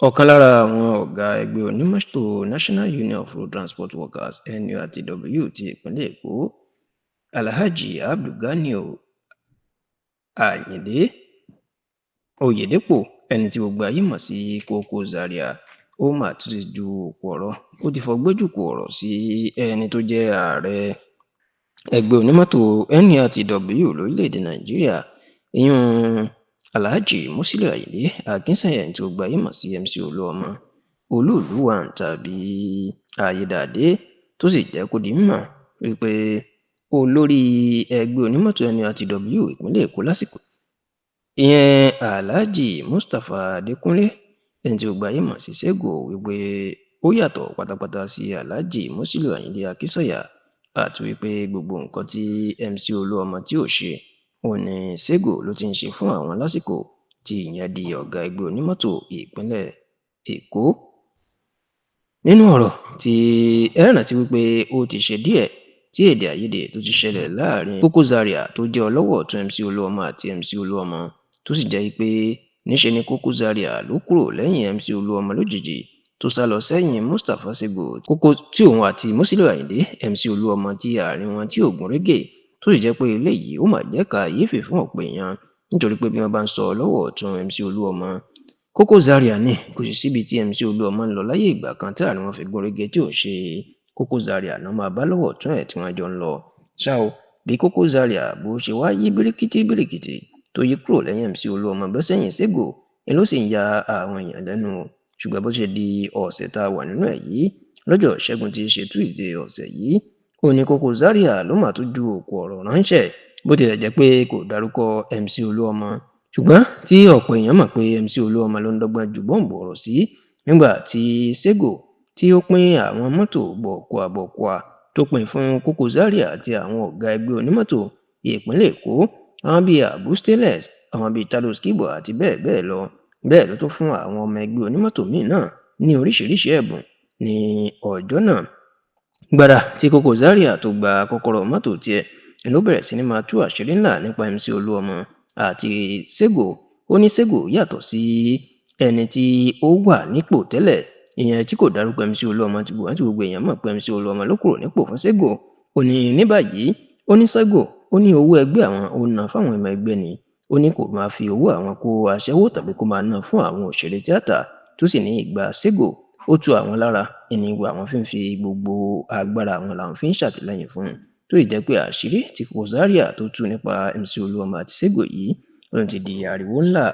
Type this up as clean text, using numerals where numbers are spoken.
Ọ̀kan lára àwọn ọ̀gá ẹgbẹ́ onímọ́tò National Union of Road Transport Workers, NURTW, ti ìpínlẹ̀ Èkó, Alhaji Abdulganiu Ayinde Oyedepo, ẹni tí gbogbo ayé mọ̀ sí Koko Zaria, ó mà tún ti ju òkú ọ̀rọ̀, ó ti fọgbẹ́ jùkò ọ̀rọ̀ sí ẹni tó jẹ́ ààrẹ ẹgbẹ́ onímọ́tò NURTW lórílẹ̀‐èdè Nàìjíríà, ìyún Alhaji Musiliu Ayinde Akinsanya, ẹni tí gbogbo ayé mọ̀ sí MC Olúọmọ, Olúùlú One tàbí Ayédáadé, tó sì jẹ́ kó di mímọ̀ wípé olórí ẹgbẹ́ onímọ́tò NURTW ìpínlẹ̀ Èkó lásìkò ìyẹn Alhaji Mustapha Adékúnlé, ẹni tí gbogbo ayé mọ̀ sí Sego, wípé ó yàtọ̀ pátápátá sí Alhaji Musiliu Ayinde Akinsanya, àti wípé gbogbo nǹkan tí MC Olúọmọ tí ò ṣe òun ní Sego ló ti ń ṣe fún àwọn lásìkò tí ìyẹn di ọ̀gá ẹgbẹ́ onímọ́tò ìpínlẹ̀ Èkó. Nínú ọ̀rọ̀ tí ẹ rántí wípé ó ti ṣe díẹ̀ tí èdè àìyedè tó ti ṣẹlẹ̀ láàrin Koko Zaria tó jẹ́ ọlọ́wọ́ ọ̀tún MC Olúọmọ àti MC Olúọmọ, tó sì jẹ́ pé níṣe ni Koko Zaria ló kúrò lẹ́yìn MC Olúọmọ lójijì tó sá lọ sẹ́yìn Mustapha Sego, Koko tí òun àti Musiliu Ayinde MC Olúọmọ tí àárín wọn tí ò gún régé, tó sì jẹ́ pé eléyìí ó mà jẹ́ kàyéfì fún ọ̀pọ̀ èèyàn, nítorí pé bí wọ́n bá ń sọ lọ́wọ́ ọ̀tún MC Olúọmọ, Koko Zaria ni kò sì síbi tí MC Olúọmọ ń lọ láyé ìgbà kan tí àárín wọn fi gún régé tí ò ṣe Koko Zaria náà máa bá lọ́wọ́ ọ̀tún ẹ̀ tí wọ́n jọ ń lọ. Ṣá o, bí Koko Zaria bó ṣe wá yí bíríkìtì bíríkìtì tó yí kúrò lẹ́yìn MC Olúọmọ bọ́ sẹ́yìn Sego ni ló sì ń ya àwọn èèyàn lẹ́nu. Ṣùgbọ́n bó ṣe di ọ̀sẹ̀ tá a wà nínú ẹ̀ yìí, lọ́jọ́ Ìṣẹ́gun tí í ṣe Tuesday ọ̀sẹ̀ yìí, ó ní Koko Zaria ló mà tún ju òkú ọ̀rọ̀ ránṣẹ́, bó tilẹ̀ jẹ́ pé kò dárúkọ MC Olúọmọ, ṣùgbọ́n tí ọ̀pọ̀ èèyàn mọ̀ pé MC Olúọmọ ló ń dọ́gbọ́n ju bọ́ǹbù ọ̀rọ̀ sí nígbà tí Sego tí ó pín àwọn mọ́tò bọ̀kùàbọ̀kùà tó pín fún Koko Zaria àti àwọn ọ̀gá ẹgbẹ́ onímọ́tò ìpínlẹ̀ Èkó, àwọn bíi Abu Stainless, àwọn bíi Tados Kibo àti bẹ́ẹ̀ bẹ́ẹ̀ lọ. Bẹ́ẹ̀ ló tún fún àwọn ọmọ ẹgbẹ́ onímọ́tò míì náà ní oríṣiríṣi ẹ̀bùn ní ọjọ́ náà. Gbàrà tí Koko Zaria tó gba kọ́kọ́rọ́ mọ́tò tiẹ̀ ló bẹ̀rẹ̀ sí ní máa tú àṣírí ńlá nípa MC Olúọmọ àti Sego. Ó ní Sego yàtọ̀ sí ẹni tí ó wà nípò tẹ́lẹ̀, ìyẹn tí kò dárúkọ MC Olúọmọ, tí gbogbo èèyàn mọ̀ pé MC Olúọmọ ló kúrò nípò fún Sego. Ó ní ní báyìí, ó ní Sego, ó ní owó ẹgbẹ́ àwọn ó ná fáwọn ọmọ ẹgbẹ́ ni, ó ní kò máa fi owó àwọn kó aṣẹ́wó tàbí kó máa ná fún àwọn òṣèré tíátà, tó sì ní ìgbà Sego ó tu àwọn lára ìní ìwà àwọn fi ń fi gbogbo agbára àwọn làwọn fi ń ṣàtìlẹ́yìn fún un, tó sì jẹ́ pé àṣírí tí Koko Zaria tó tú nípa MC Olúọmọ àti Sego yìí ló ti di ariwo ńlá.